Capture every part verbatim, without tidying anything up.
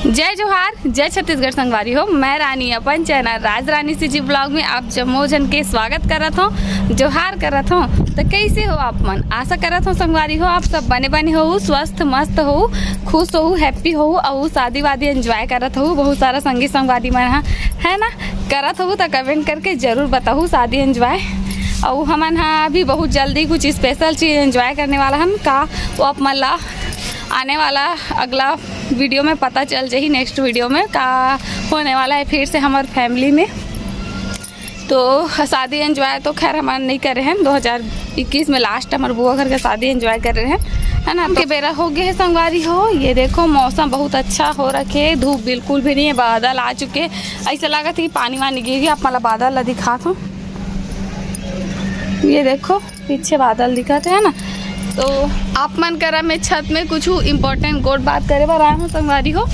जय जोहार, जय छत्तीसगढ़ संगवारी हो। मैं रानी अपन चैनल राज रानी सीजी ब्लॉग में आप जम्मो झन के स्वागत करत हूँ, जोहार करत हूँ। तो कैसे हो आप मन? आशा करत हूँ संगवारी हो आप सब बने बने हो, स्वस्थ मस्त हो, खुश हो, हैप्पी हो, और शादी वादी एंजॉय करत हो। बहुत सारा संगी संगवारी मन ह, है ना, करत हो तो कमेंट करके जरूर बताहू शादी एंजॉय। और हमन ह अभी बहुत जल्दी कुछ स्पेशल चीज एंजॉय करने वाला हन का, वो आप मन ला आने वाला अगला वीडियो में पता चल जाही, नेक्स्ट वीडियो में का होने वाला है फिर से हमार फैमिली में। तो शादी एंजॉय तो खैर हमन नहीं करे हैं, दो हज़ार इक्कीस में लास्ट हमार बुआ घर के शादी एंजॉय कर रहे हैं, है ना। तो के बेरा हो गए है संगवारी हो। ये देखो मौसम बहुत अच्छा हो रखे, धूप बिल्कुल भी नहीं है, बादल आ चुके, ऐसा लागत है कि पानी वानी गिर गया। आप मला बादल ला दिखात हूँ, ये देखो पीछे बादल दिखत है ना। तो आप मन करा मैं छत में कुछ इंपॉर्टेंट गोठ बात करे बर आए हूँ संगवारी हो।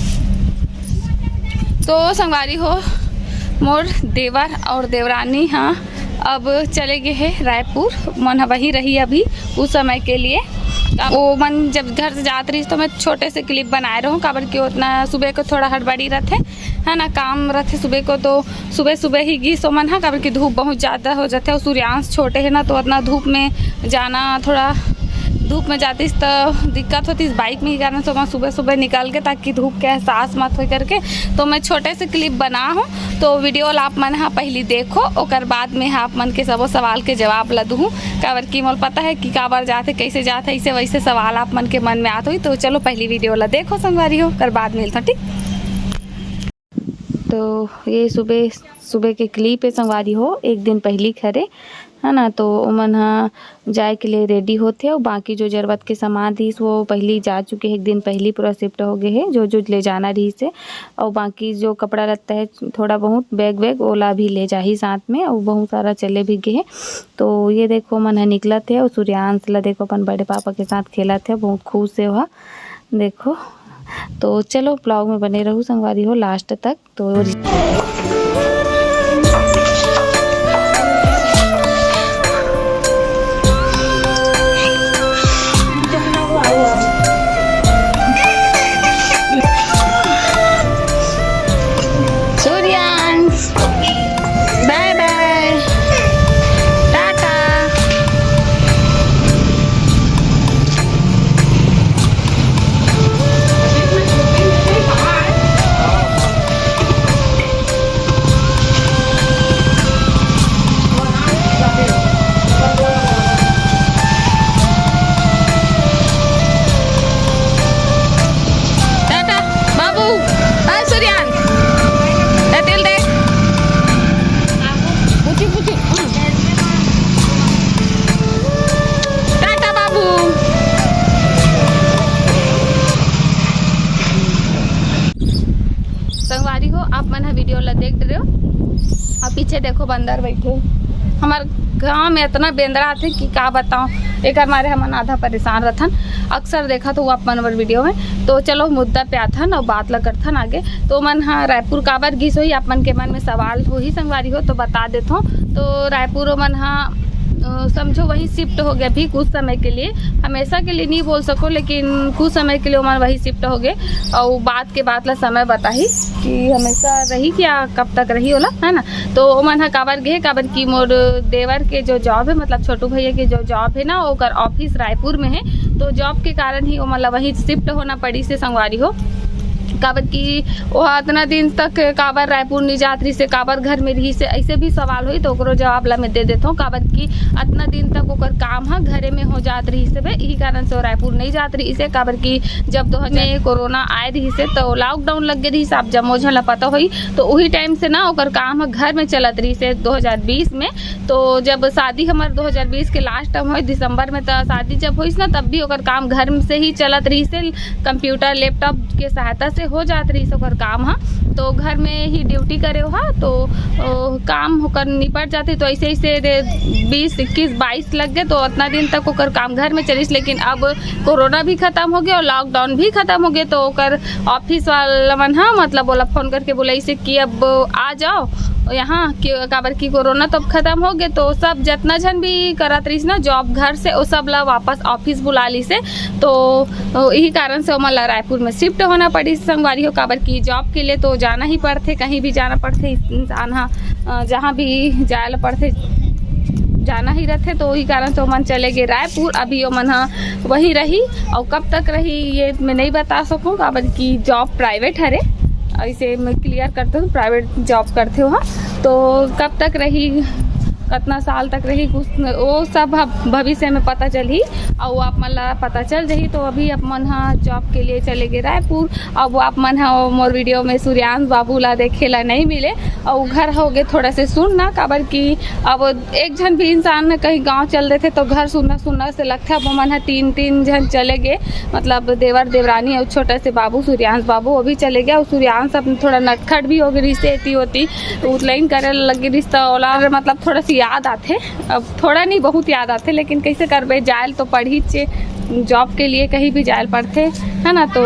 तो संगवारी हो, मोर देवर और देवरानी हाँ अब चले गए हैं रायपुर। मन ह वही रही अभी उस समय के लिए। वो मन जब घर से जात रही तो मैं छोटे से क्लिप बनाए रहूँ, काबर कि उतना सुबह को थोड़ा हड़बड़ी रहते, है ना, काम रहते सुबह को, तो सुबह सुबह ही गिस ओमन ह, काबर कि धूप बहुत ज़्यादा हो जाथे और सूर्यांश छोटे है ना, तो उतना धूप में जाना, थोड़ा धूप में जातिस तो दिक्कत होतिस। बाइक में ही कारण से ओमन सुबह सुबह निकल के, ताकि धूप के एहसास मत हो करके। तो मैं छोटे से क्लिप बना हूँ, तो वीडियो ला आप मन ह पहली देखो, ओकर बाद में ह आप मन के सबो सवाल के जवाब ला दूँ, काबर कि मोला पता है कि काबर जाथे, कैसे जाथे, ऐसे वैसे सवाल आप मन के मन में आत होही। तो चलो पहली वीडियो ला देखो संगवारी हो, ओकर बाद मिलता, ठीक। तो ये सुबह सुबह के क्लिप है संगवारी हो, एक दिन पहली खरे, है ना। तो ओमन ह जाए के लिए रेडी होथे और बाकी जो जरूरत के सामान रहिस वो पहली जा चुके हैं, एक दिन पहली पूरा शिफ्ट हो गए हैं। जो जो ले जाना रहिस है और बाकी जो कपड़ा लत्ता है थोड़ा बहुत बैग वैग ओला भी ले जाही साथ में, और बहुत सारा चले भी गए हैं। तो ये देखो मन ह निकलत है और सूर्यांश ला देखो अपन बड़े पापा के साथ खेलत है, बहुत खुश है वह। देखो तो चलो ब्लॉग में बने रहू संगवारी हो लास्ट तक। तो सूर्यांश, बाय बाय, टाटा। टाटा बाबू। हाय सूर्यान, ए, तिल दे। पूछी, पूछी। टाटा बाबू। संगवारी हो, आप मन ह वीडियो ला देख रहे हो और पीछे देखो बंदर बैठे। हमार गांव में इतना बेंदरा आथे कि का बताओ, एकर मारे हमन आधा परेशान रथन। अक्सर देखा तो वो आप मन बर वीडियो में। तो चलो मुद्दा पे आथन और बात ला करथन आगे। तो मन ह रायपुर काबर गिस होही, आप मन के मन में सवाल होही संगवारी हो, तो बता देथो। तो रायपुर मन ह अ, समझो वहीं शिफ्ट हो गए अभी कुछ समय के लिए, हमेशा के लिए नहीं बोल सको, लेकिन कुछ समय के लिए ओमन वहीं शिफ्ट हो गए। और बात के बात ला समय बताही कि हमेशा रही क्या, कब तक रही ओला, है ना। तो ओमन ह काबर गए, काबर कि मोर देवर के जो जॉब है, मतलब छोटू भैया के जो जॉब है ना, ओकर ऑफिस रायपुर में है। तो जॉब के कारण ही ओमन ला वहीं शिफ्ट होना पड़ी से संगवारी हो। काबर कि वो अतना दिन तक काबर रायपुर नहीं जात रही से, काबर घर में रही से, ऐसे भी सवाल होई तो ओकरो जवाब ला मैं दे देता हूँ। काबर कि अतना दिन तक ओकर काम ह घरे में हो जात रही से, यही कारण से वो रायपुर नहीं जात रही से। काबर कि जब दो हज़ार में कोरोना आए रही से तो लॉकडाउन लग गए रही से, आप जम्मो झन ला पता होई। तो वही टाइम से ना ओकर काम ह घर में चलत रही से दो हज़ार बीस में। तो जब शादी हमार दो हज़ार बीस के लास्ट टाइम हुई दिसंबर में, तो शादी जब हुई ना तब भी ओकर काम घर से ही चलत रही से, कंप्यूटर लैपटॉप के सहायता से हो जात रही ओकर काम ह। तो घर में ही ड्यूटी करे हा तो ओ, काम ओकर निपट जाते। तो ऐसे ऐसे दे बीस इक्कीस बाईस लग गए, तो उतना दिन तक ओकर काम घर में चलिस। लेकिन अब कोरोना भी खत्म हो गया और लॉकडाउन भी खत्म हो गया, तो ओकर ऑफिस वाला मन ह मतलब ओला फोन करके बोला इसे कि अब आ जाओ, यहाँ के, काबर कि कोरोना तो अब खत्म हो गए, तो सब जतना झन भी करत रहिस ना जॉब घर से, वो सब ला वापस ऑफिस बुला लिसे। तो, तो यही कारण से ओमन ला रायपुर में शिफ्ट होना पड़िस संगवारी हो, काबर कि जॉब के लिए तो जाना ही पड़थे, कहीं भी जाना पड़थे इंसान हा, अ, जहाँ भी जाए ला पड़थे, जाना ही रहथे। तो वही कारण से ओमन चले गए रायपुर। अभी ओमन हा वहीं रही, और कब तक रही ये मैं नहीं बता सकूँ, काबर कि जॉब प्राइवेट हरे, ऐसे मैं क्लियर करते हूँ, प्राइवेट जॉब करते हो। हाँ, तो कब तक रही, कितना साल तक रही, कुछ वो सब अब भविष्य में पता चलही, और आप मन ला पता चल जाही। तो अभी आप मन हा जॉब के लिए चले गए रायपुर। अब आप मन हा मोर वीडियो में सूर्यांश बाबू ला देखे ला नहीं मिले, और घर हो गए थोड़ा से सुन ना, काबर कि अब एक झन भी इंसान कहीं गांव चल देथे तो घर सुन्ना सुन्ना से लगथे। अब ओमन ह तीन, तीन झन चले गए, मतलब देवर देवरानी और छोटा से बाबू, सूर्यांश बाबू, वो भी चले गए। और सूर्यांश अब थोड़ा नटखट भी हो गए, रिश्ते एती होती उतलाइन करे लगे रिश्ता ओला, मतलब थोड़ा सी याद आथे। अब थोड़ा नहीं, बहुत याद आथे, लेकिन कैसे करबे, जायल तो पढ़ी चे जॉब के लिए कहीं भी जायल पड़थे, है ना। तो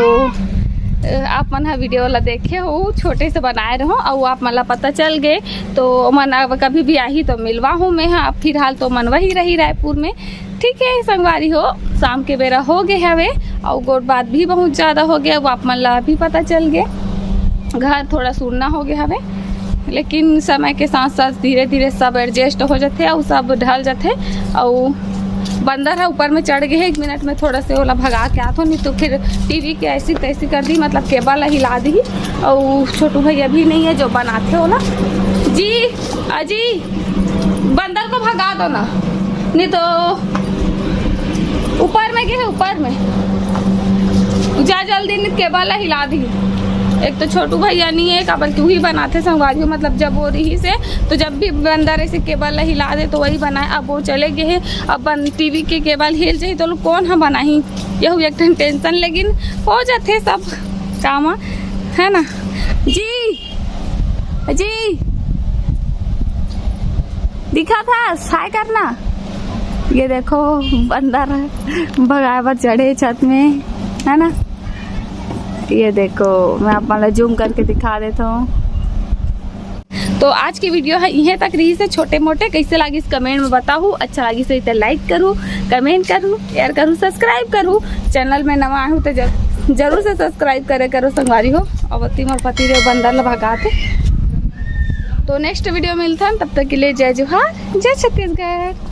अ, आप मन ह वीडियो ला देखे हो, छोटे से बनाए रहो, और आप मन ला पता चल गए, तो मन अब कभी भी आही तो मिलवा हूँ मैं। हाँ, अब फिलहाल तो मन वही रही रायपुर में। ठीक है संगवारी हो, शाम के बेरा हो गए हवे, और गोठ बात भी बहुत ज़्यादा हो गया, वो आप मन ला भी पता चल गए। घर थोड़ा सुन्ना हो गए हवे, लेकिन समय के साथ साथ धीरे धीरे सब एडजस्ट हो जाथे, और सब ढल जाथे। और बंदर ह ऊपर में चढ़ गए हे, एक मिनट में थोड़ा से ओला भगा के आथो, नहीं तो फिर टीवी के ऐसी तैसी कर दी, मतलब केबल ला हिला दी। और छोटू भैया भी नहीं है जो बनाथे ओला। जी, अजी, बंदर को भगा दो ना, नहीं तो ऊपर में गए हे, ऊपर में जा जल्दी, नहीं केबल ला हिला दी। एक तो छोटू भैया नहीं है, काबर कि वही बनाथे संगवारी हो, मतलब जब वो रही से, तो जब भी बंदर ऐसे केबल ला हिला दे तो वही बनाए। अब वो चले गए हे, अब बन टीवी के केबल हिल जाही तो कौन ह बनाही, यहू एक ठन टेंशन, लेकिन हो जाथे सब काम, है ना। जी, जी, दिखा था, हाय करना। ये देखो, बंदर भगाए बर चढ़े छत में, है ना। ये देखो, मैं आप मन ला जूम करके दिखा देता हूँ। तो आज की वीडियो है इहे तक रही से, छोटे मोटे। कैसे लागिस कमेंट में बताहू, अच्छा लागिस तो लाइक करू, कमेंट करू, शेयर करू, सब्सक्राइब करू। चैनल में नवा आहू तो जर-, जरूर से सब्सक्राइब करे करो संगवारी हो। अब ओती मोर पति देव बंदर ला भगाथे। तो नेक्स्ट वीडियो मिलथन, तब तक के लिए जय जोहार, जय छत्तीसगढ़।